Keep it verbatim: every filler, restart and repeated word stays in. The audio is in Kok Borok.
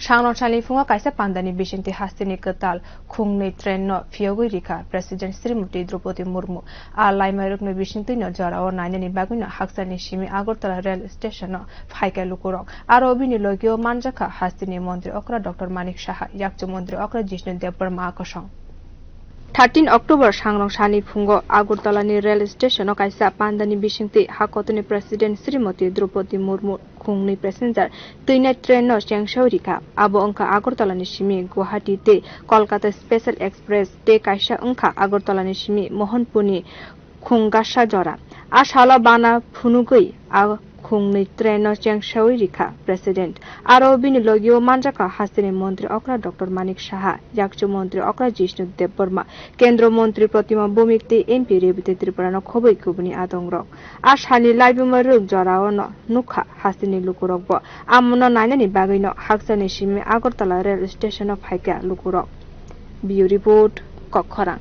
Sangrong salni phungo kaisa pandani bisingtwi hasteni kwtal khungnwi train no phiyogwi rikha President Srimati Droupadi Murmu. A laimarokni bisingtwino jorao nainani bagwino haksani simi Agartala rail station no phaikha lukurok. Aro bini logio manjakha hasteni montri okra Doctor Manik Saha, yakchu montri okra Jishnu Debbarma akosong. Thirteen October sangrong sani phungo Agartala ni rail station o kaisa pandani bisingtwi hakotoni President Srimati Droupadi Murmu khungnwi passenger twinai train no chengsao rikha. Abo wngkha Agartala ni simi Guwahati tei Kolkata Special Express tei kaisa wngkha Agartala ni simi Mohanpur ni khungasa jora. A salo bana phunugwi a khungnwi train no chengsawi rikha President. Aro bini logio manjakha hasteni montri okra Doctor Manik Saha, yakchu montri okra Jishnu Debbarma, kendro montri Pratima Bhowmik tei M P Rebati Tripura no khobwi kubuni adongrok. A salni laibuma rwk jorao no nukha hasteni lukurokbo. Amono nainani bagwino haksani simi Agartala rail station o phaikha lukurok. Bureau Report, Kokkhorang.